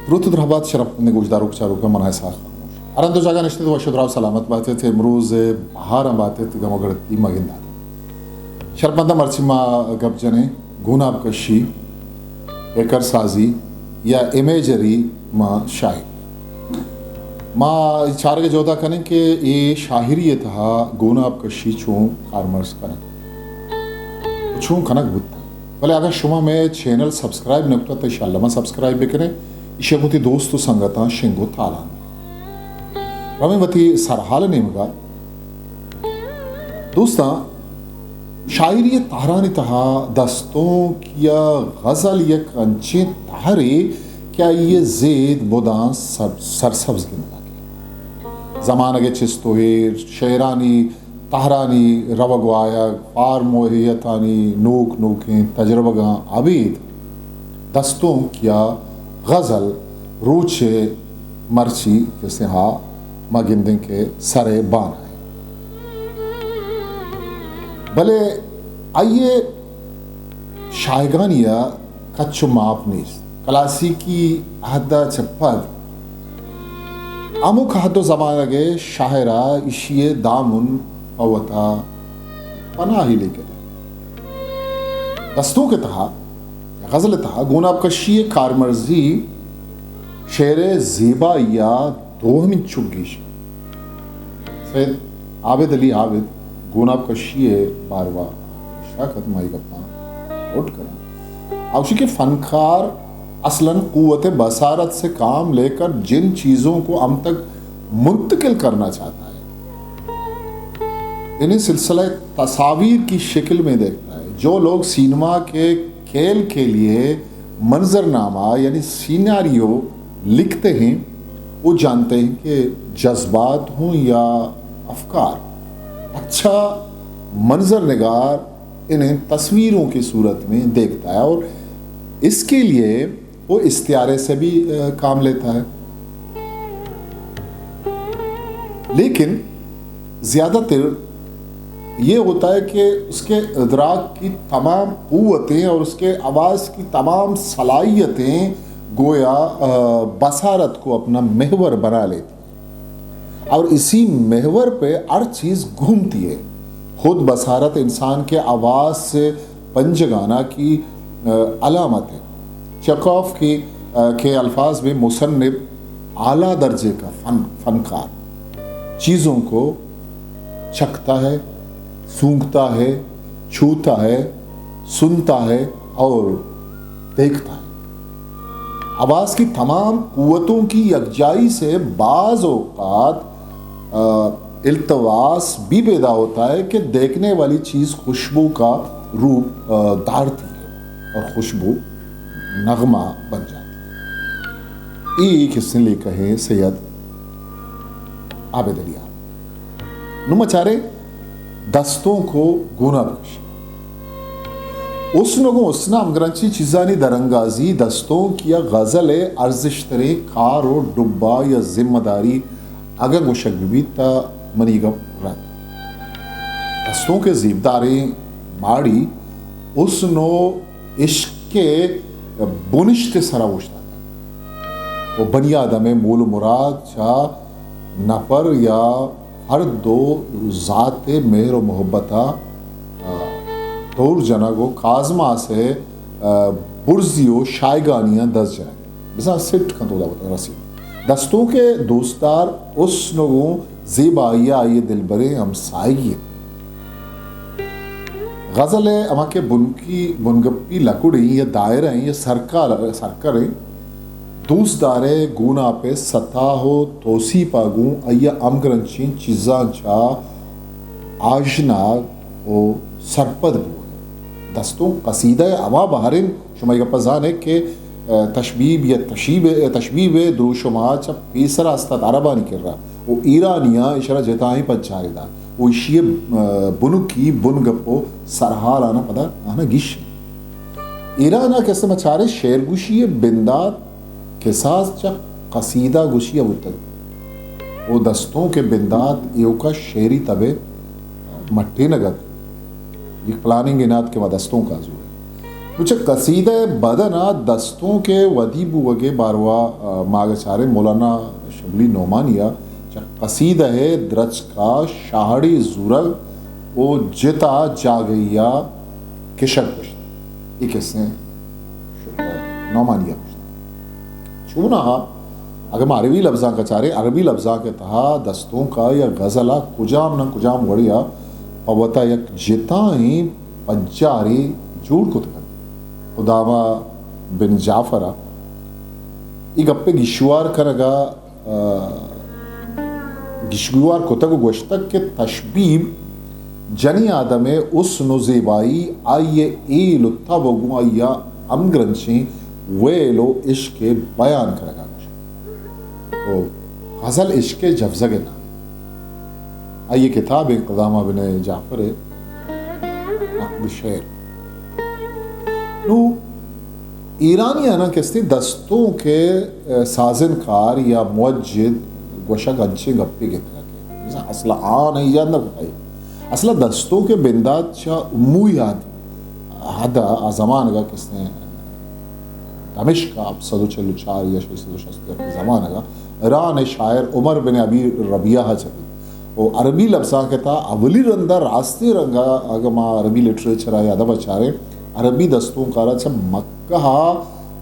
دروت و درہبات شرپمندیں گوشداروک چاروکاں، من اسحاق خاموش۔ ہر ہند و جاگہ نشتت وش و دراہ و سلامت باتت، امروز بہاراں باتت، گم و گڑتی مگندات۔ شرپمنداں، مرچی ما گپ جنیں گوناب کشی، ایکر سازی یا امیجری ما شاعری۔ ما چارگ جہدا کنیں کہ اے شاعری تہا گوناب کشی چون کارمرز کنگ، چون کنگ بوتگ۔ بلے اگاں شما مئے چینل سبسکرائب نہ کتگ، تو انشاءاللہ ما سبسکرائب بکنیں، ایشی گوں وتی دوست و سنگتاں شنگ و تالان۔ رویں وتی سرحال نیمگا۔ دوستاں، شاعری تہرانی تہا دستونک یا غزل یک انچیں تہرے کہ آئی زید مدام سب-، سرسبز گندگ ء۔ زمانگ ء چست و ایر، شعرانی تہرانی روگ و آیگ، فارم و ہیئتانی نوک نوکیں تجربگاں ابید دستونک یا غزل روچ ء مرچی کسے ہا ما گندیں کہ سر ء بان ء۔ بلے آئی ء شاہگانی ء کچ و ماپ نیست۔ کلاسیکی عہد ء چہ پد ہمک عہد و زمانگ ء شاعر ء ایشی ء دامن پہ وتا پناہی لیکتگ۔ دستونک ء تہا، غزل ء تہا گوناب کشی ء کارمرزی شعر ء زیبائی ء دوہمین چگیش۔ سید عابد علی عابد گوناب کشی ء باروا نوشتہ کت، ما اے گپاں نوٹ کناں۔ آ گوشی کہ فنکار اصلاً قوت بصارت سے کام لے کر جن چیزوں کو ہم تک منتقل کرنا چاہتا ہے، انہیں سلسلہ تصاویر کی شکل میں دیکھتا ہے۔ جو لوگ سینما کے کھیل کے لیے منظرنامہ یعنی سیناریو لکھتے ہیں، وہ جانتے ہیں کہ جذبات ہوں یا افکار، اچھا منظر نگار انہیں تصویروں کی صورت میں دیکھتا ہے اور اس کے لیے وہ استعارے سے بھی، آ، کام لیتا ہے۔ لیکن زیادہ تر یہ ہوتا ہے کہ اس کے ادراک کی تمام قوتیں اور اس کے حواس کی تمام صلاحیتیں گویا، آ، بصارت کو اپنا محور بنا لیتی ہیں اور اسی محور پہ ہر چیز گھومتی ہے۔ خود بصارت انسان کے حواس پنجگانہ کی، آ، علامت ہے۔ چیخوف کی، آ، کے الفاظ میں مصنف اعلیٰ درجے کا فن، فنکار چیزوں کو چکھتا ہے، سونگھتا ہے، چھوتا ہے، سنتا ہے اور دیکھتا ہے۔ حواس کی تمام قوتوں کی یکجائی سے بعض اوقات، آ، التواس بھی پیدا ہوتا ہے کہ دیکھنے والی چیز خوشبو کا روپ، آ، دھارتی ہے اور خوشبو نغمہ بن جاتی ہے۔ یہ ایک حصے لے کہے سید عابد علی آباد۔ نوں ما چاریں دستونک و گوناب کشی۔ حسن و گوں حسن ء ہمگرنچیں چیزانی درانگازی دستونک یا غزل ء ارزشتریں کار و ڈبہ یا ذمہ داری اگاں گوشگ بہ بیت تہ منی گپ رد۔ دستونک ء زیبداریں ماڑی حسن و عشق ء بنشت ء سرا اوشتاتگ و بنی آدم ء مول و مراد چہ نفر یا ہر دو ذات ء مہر و محبت ء، آ، دور جنگ و کازماس ء، آ، برزی و شایگانیاں دست جنگ۔ بزاں سٹ کنت اودا وت رسیت۔ دستونک ء دوستدار حسن و گوں زیبائی ء آئی ء دلبریں ہمساہگی انت۔ غزل ء ہما کہ بنکی، بنگپی لکڑیں یا دائرہ ایں یا سرکار، سرکر ایں، دوست دار ء گوناپ ء ستا و توسیپ ء گوں آئی ء ہمگرنچیں چیزاں چہ آژناگ و سرپد بوگ۔ دستونک قصیدہ ء ہما بہر انت، شما اے گپ ء زان ئے کہ، ء، تشبیب یا تشیب، تشبیب ء دروشم ء چہ پیسر ء است ات عربانی کرا و ایرانیاں ایشرا جتائیں پجارے دات و ایشی ء، ء، بنکی بنگپ و سرحال آناں پدا آناں گیش انت۔ ایران ء کسے ما چاریں شعر گوشی ء بندات کساس چہ قصیدہ گوشی ء بوتگ و دستونک ء بندات ایوکا شعری تب ء مٹینگ ات۔ یک پلاننگ انات کہ ما دستونک ء زور نوں چہ قصیدہ بدن ءَ دستونک ءِ ودی بوگ ءِ باروا، آ، ما اگہ چاریں مولانا شبلی نعمانی ءَ چہ قصیدہ ءِ درچک ءَ شاہڑی زورگ ءُ جتا جاگہی ءَ کشگ گوشت۔ اے کسیں ش-، نعمانی ءَ گوشت۔ چوناہا اگہ ما عربی لبزانک ءَ چاریں، عربی لبزانک ءِ تہا دستونک ءَ یا غزل ءَ کجام نہ کجام وڑے ءَ پہ وتا یک جتائیں پجارے جوڑ کتگ انت۔ قدامہ بن جعفر ءَ اے گپ ءِ گیشوار کنگ ءَ، آ، گیشوار کتگ ءُ گوشتگ کہ تشبیب جنی آدم ءِ حسن ءُ زیبائی، آئی ءِ ہیل ءُ تب ءَ گوں آئی ءَ ہمگرنچیں ویل ءُ عشق ءِ بیان کنگ ءَ گوشگ۔ ءُ غزل عشق ءِ جوزگ ءِ نام۔ آئی ءِ کتاب انت قدامہ بن جعفر ءِ نقد شعر۔ نوں ایرانیاناں کستے دستونک ءِ، اے، سازنکار یا موجد گوشگ انچیں گپے گندگ ءَ کئیت۔ مثلاً اصل ءَ آ نہ ایجاد نہ کتگ۔ اصل ءَ دستونک ءِ بندات چہ اموی حد، حد ءَ آ زمانگ ءَ کستے دمشق ءَ ہپت سد ءُ چل ءُ چار یا شش سد ءُ شست ءُ یک زمانگ ءَ ایران ءِ شاعر عمر بن ابی ربیعہ ءَ چہ بیت۔ ءُ عربی لبزانک ءِ تہا اولی رند ءَ راستیں رنگ ءَ اگاں ما عربی لٹریچر ءَ یا ادب ءَ چاریں، عربی دستونک ءَ را چہ مکہ ءَ،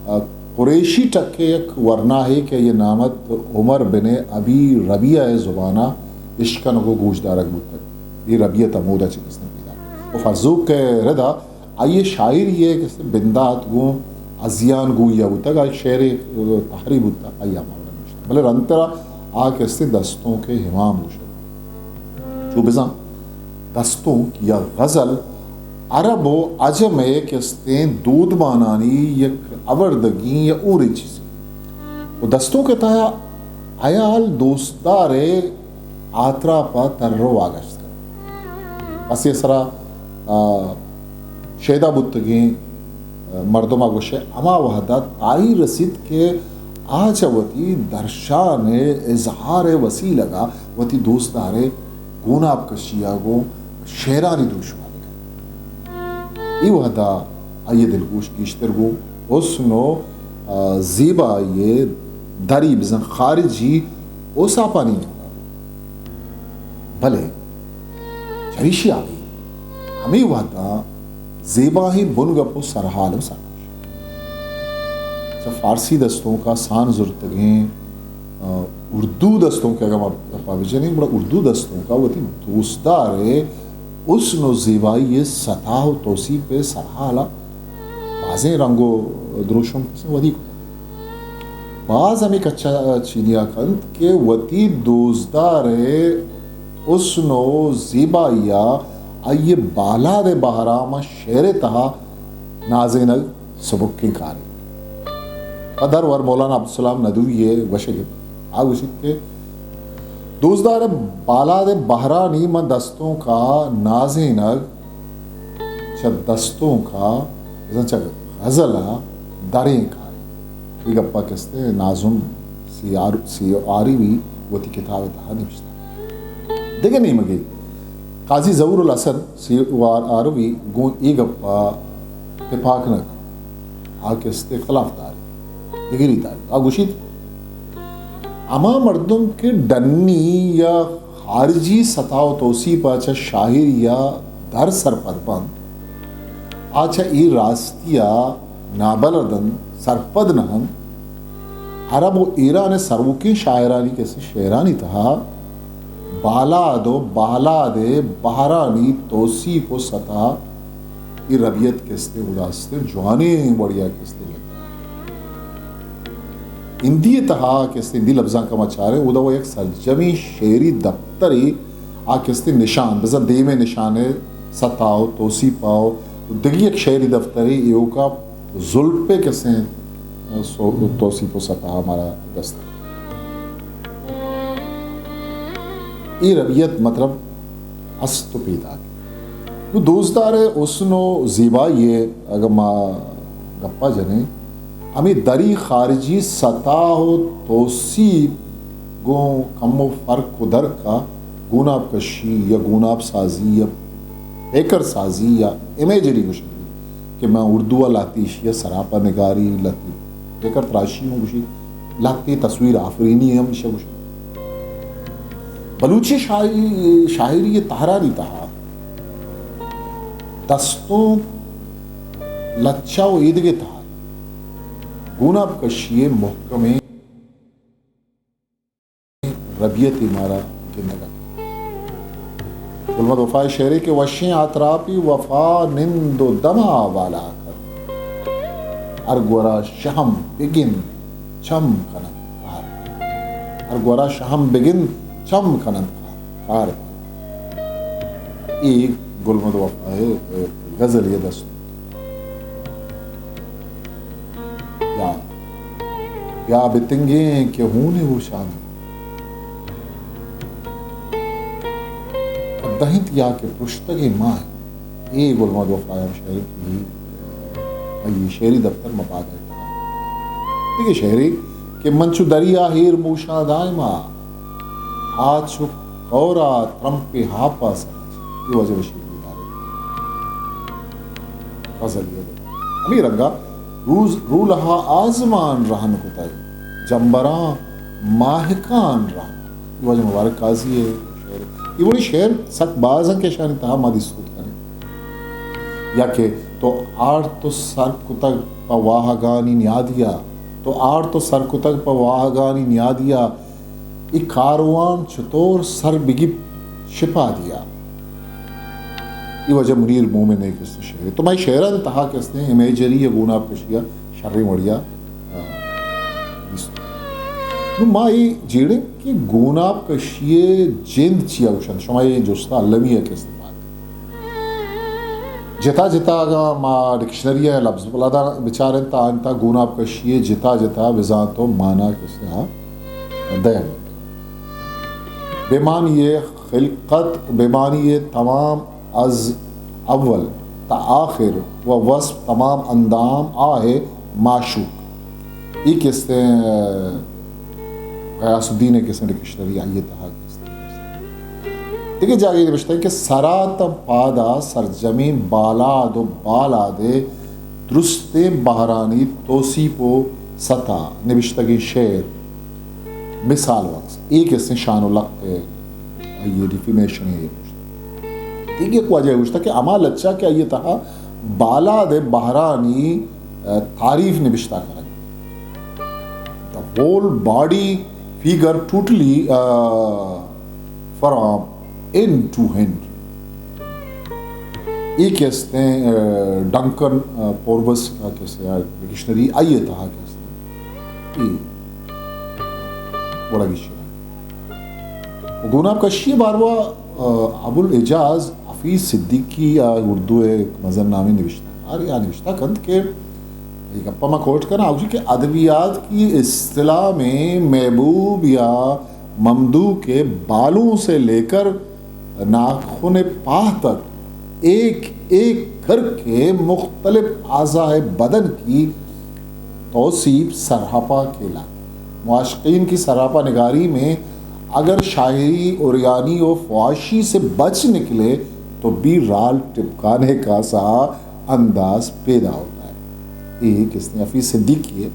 آ، قریشی ٹک ءِ یک ورناہے کہ آئی ءِ نام ات عمر بن ابی ربیعہ ءِ زبان ءَ اشکنگ ءُ گوشدارگ بوتگ۔ اے ربیعت ہمودا چہ کستے پیداک۔ ءُ فرزوک ءِ رد ءَ آئی ءِ شاعری ءِ کستے بندات گوں ہزیان گوئی ءَ بوتگ، آئی ءِ شعر ءِ، آ، تہرے بوتگ، آئی ءَ ہما وڑ ءَ نوشتگ۔ بلے رندتر ءَ آ کستے دستونک ءِ امام گوشگ۔ چو بزاں دستونک یا غزل عرب ءُ عجم ءِ کستیں دودمانانی یک آوردگیں یا ہوریں چیزے۔ ءُ دستونک ءِ تہا ہیال دوستدار ءِ آتراپ ءَ تر ءُ واگشت کنت۔ کسے ءِ سرا، آ، شیدا بوتگیں، آ، مردم ءَ گوشئے ہما وہد ءَ تاہیر رسیت کہ آ چہ وتی درشان ءِ اظہار ءِ وسیلگ ءَ وتی دوستدار ءِ گوناپ کشی ءَ گوں شعرانی دروشم ءَ بکنت۔ اے وہد ءَ آئی ءِ دلگوش گیشتر گوں حسن ءُ، آ، زیبائی ءِ دری بزاں خارجی اوساپانی نیمگ ءَ بوت۔ بلے چریشی ءَ ہمے وہد ءَ زیباہیں بنگپ ءُ سرحال ءُ سرگوش۔ چہ فارسی دستونک ءَ سان زرتگیں، آ، اردو دستونک ءَ اگاں ما گپ ءَ بجنیں، گڑا اردو دستونک ءَ وتی دوستدار ءِ حسن ءُ زیبائی ءِ ستا ءُ توسیپ ءِ سرحال ءَ بازیں رنگ ءُ دروشم کسے ودی کتگ۔ باز ہمے کچ ءَ چینی ءَ کنت کہ وتی دوستدار ءِ حسن ءُ زیبائی ءَ آئی ءِ بالاد ءِ بہرام ءَ شعر ءِ تہا نازینگ سبکیں کارے۔ پہ درور مولانا عبدالسلام ندوی ءِ گوشگ انت۔ آ گوشیت کہ دوستدار ءِ بالاد ءِ بہرانی من دستونک ءَ نازینگ چہ دستونک ءَ بزاں چہ غزل ءَ دریں کارے۔ اے گپ ءَ کستے ناظم سی آر-، سی آروی وتی کتاب ءِ تہا نبشتہ۔ دگہ نیمگے قاضی ظہور الحسن سی آر-، آروی گوں اے گپ ءَ تپاک نہ کنت۔ آ کستے خلاف دار، دگری دار۔ آ گوشیت، ہما مردم کہ ڈنی یا خارجی ستا ءُ توسیپ ءَ چہ شاعری ءَ در سرپد بنت، آ چہ اے راستی ءَ نابلد انت، سرپد نہ انت۔ عرب ءُ ایران ءِ سروکیں شاعرانی کسے شعرانی تہا بالاد ءُ بالاد ءِ بہرانی توسیپ ءُ ستا اے ربیت کستے گڑا استیں جوانیں وڑے ءَ کستے گندگ۔ ہندی ءِ تہا کستے ہندی لبزانک ءَ ما چاریں، اودا وَ یک سرجمیں شعری دپترے آ کستے نشان، بزاں دیم ءِ نشان ءِ ستا ءُ توسیپ ءَ ءُ دگہ یک شعری دفترے ایوکا زلپ ءِ کسیں سو-، توسیپ ءُ ستا مارا دست۔ اے ربیت مطلب است ءُ پیداک۔ نوں دوستدار ءِ حسن ءُ زیبائی ءِ اگاں ما گپ ءَ جنیں، ہمے دری خارجی ستا ءُ توسیپ گوں کمو فرق ءُ درک ءَ گوناپ کشی یا گوناپ سازی یا پیکر سازی یا امیجری گوشگ بیت۔ کہ من اردو ءَ لہتے ایشی ءَ سراپا نگاری، لہتے پیکر تراشی ہوں گوشی، لہتے تصویر آفرینی ہم ایشی ءَ گوشی۔ بلوچی شاعری، شاعری ءِ تہرانی تہا دستونک، لچہ و ایدگہ تہر گوناب کشی ءِ مہکمیں ربیتے مارا گندگ ءَ۔ گل محمد وفا ءِ شعرے کہ وشیں آتراپی وفا نند و دم ءَ والا کن۔ ہر گورا شہم بگند چم کننت کار۔ ہر گورا شہم بگند چم کننت کار۔ اے گل محمد وفا ءِ غزل ءِ دست۔ یا بیا بتنگیں کہ ہون ءِ ہوشانی قدح انت یا کہ پرشتگیں ماہ انت۔ اے گل محمد وفا ءِ ہم شعر انت، آئی ءِ شعری دفتر مپاد ءِ تہا۔ دگہ شعرے کہ من چو دریا ہیر موشاں دائما، آ چو کورا ترمپے ہاپا سمجھ۔ اے واجہ بشیر بیدار ءِ غزل ءِ۔ ہمے رنگا روز رولہا آزمان رہن کتگ، جمبراں ماہکان رہن۔ اے واجہ مبارک قاضی ءِ شعر۔ اے وڑیں شعر سک باز انت کہ اشانی تہا ما دیست کت کنیں۔ یا کہ تو آرت و سر کتگ پہ واہگانی نیادیا، تو آرت و سر کتگ پہ واہگانی نیادیا، اے کاروان چطور سر بگیپت شپادیا۔ اے واجہ منیر مومن ءِ کہ استیں شعرے۔ تو مئے شعرانی تہا کہ استیں امیجری یا گوناب کشی ءَ شریں وڑیا، آ، دیست۔ نوں ما اے جیڑیں کہ گوناب کشی ءِ جند چیا گوشنت، شما اے جستا المی ءَ کہ استیں۔ جتا جتا اگاں ما ڈکشنری ءِ لبز بلاداں بچاریں تاں آنتا گوناب کشی ءِ جتا جتا بزانت و مانا کسے ءَ دئینت۔ بے معنی ءِ خلقت، بے معنی ءِ تمام از اول تا آخر و وصف تمام اندام آہ معشوق۔ اے کسے غیاث الدین ءِ کسے ڈکشنری آئی ءِ تہا۔ دگہ جاگہے نبشتہ کہ سراتاں پادا سرجمیں بالاد و بالاد ءِ درستیں بہرانی توسیپ و ستا نبشتگیں شعر، مثال وقت، اے کسے شان و لق ءِ آئی ءِ ڈیفینیشن ءَ گوشت۔ دگہ یک واجہ گوشتہ کہ ہما لچہ کہ آئی ءِ تہا بالاد ءِ بہرانی، آ، تعریف نبشتہ کنگ۔ The whole body figure totally, آ، from end to end. اے کہ استیں، آ، ڈنکن، آ، پوربس ءِ کہ استیں، آ، ڈکشنری آئی ءِ تہا کہ استیں۔ اے وڑا گیشی۔ گوناب کشی ءِ باروا، آ، ابوالاعجاز حفیظ صدیقی ءَ اردو ءِ یک مزن نامیں نبشتہ کارے ءَ نبشتہ کنت کہ اے گپا ما کوٹ کناں، آ گوشی کہ ادبیات کی اصطلاح میں محبوب یا ممدوح کے بالوں سے لے کر ناخن پاہ تک ایک ایک کر کے مختلف اعضاء بدن کی توصیف سراپا کھیلا۔ معاشقین کی سراپا نگاری میں اگر شاعری عریانی و فحاشی سے بچ نکلے تو بھی رال ٹپکانے کا سا انداز پیدا ہوتا ہے۔ اے کسے حفیظ صدیقی ءِ۔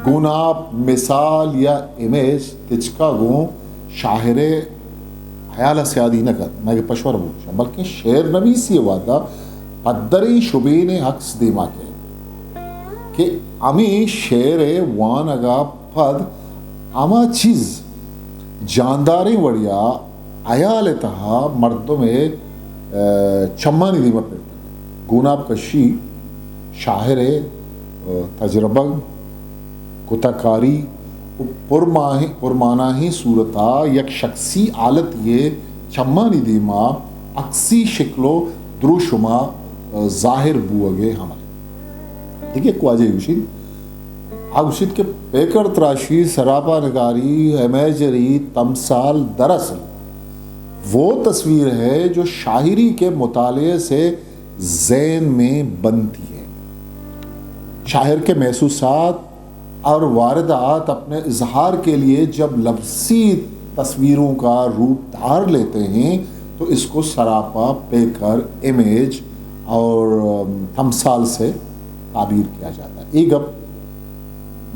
گوناب مثال یا امیج تچکا گوں شاعر ءِ ہیال ءَ سیادی نہ کنت، مئے پشور بوت، بلکیں شعر نویسی ءِ وہدا پدریں شبین ءِ عکس دیما کئیت کہ ہمے شعر ءِ وانگ ءَ پد ہما چیز جانداریں وڑیا ہیال ءِ تہا مردم ءِ، آ، چمانی دیما پر کنت۔ گوناب کشی شاعر ءِ، آ، تجربگ، کتہ کاری و پرماہ-، پرماناہیں صورتا یک شخصی حالتے ءِ چمانی دیما عکسی شکل و دروشما، آ، ظاہر بوگ ءِ ہمل۔ دگہ یک واجہ گوشیت، آ گوشیت کہ پیکر تراشی، سراپا نگاری، امیجری، تمثال دراصل وہ تصویر ہے جو شاعری کے مطالعے سے ذہن میں بنتی ہے۔ شاعر کے محسوسات اور واردات اپنے اظہار کے لیے جب لفظی تصویروں کا روپ دھار لیتے ہیں تو اس کو سراپا پیکر، امیج اور تمثال سے تعبیر کیا جاتا ہے۔ یہ گپ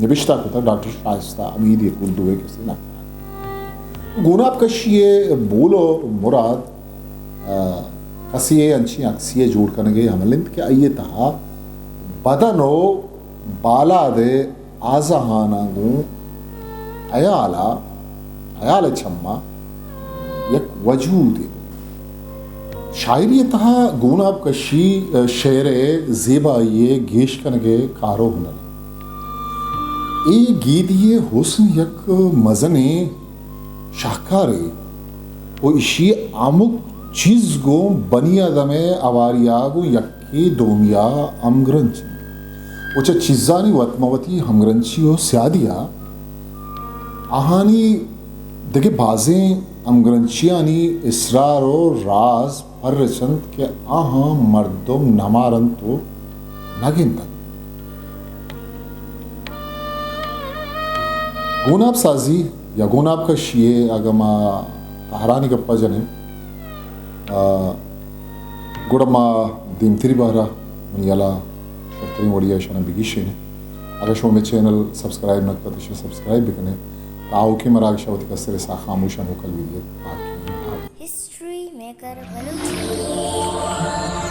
نبشتہ کتا ڈاکٹر شائستہ حمید، یک اردو ءِ کسے نقاد۔ گوناب کشی ءِ بول و مراد، آ، کسے ءِ انچیں عکسے ءِ جوڑ کنگ ءِ عمل انت کہ آئی ءِ تہا بدن و بالاد ءِ آزہاناں گوں ہیال ءَ، ہیال ءِ چماں یک وجودے۔ شاعری ءِ تہا گوناب کشی، آ، شعر ءِ زیبائی ءِ گیش کنگ ءِ کار و ہنرے۔ اے گیدی ءِ حسن یک مزنیں شاہکارے و ایشی ءِ ہمک چیز گوں بنی آدم ءِ ہواری ءَ گوں یکے دومی ءَ ہمگرنچ انت و چہ چیزانی وت مہ وتی ہمگرنچی و سیادی ءَ آہانی دگہ بازیں ہمگرنچیانی اسرار و راز پرچ انت کہ آہاں مردم نہ مارنت و نہ گندنت۔ گوناب سازی یا گوناب کشی ءِ اگاں ما تہرانی گپ ءَ جنیں، آ، گڑا ما دیمتری بہر ءَ منی ہیالا شرتریں وڑی ءَ اشاناں بگیشیں۔ اگاں شما مئے چینل سبسکرائب نہ کتگ، اشی سبسکرائب بکنے۔ تا آؤکیں مراگش ءَ وتی کستریں ساہ خاموشاں موکل بدیت۔ باقی History Maker Balochi.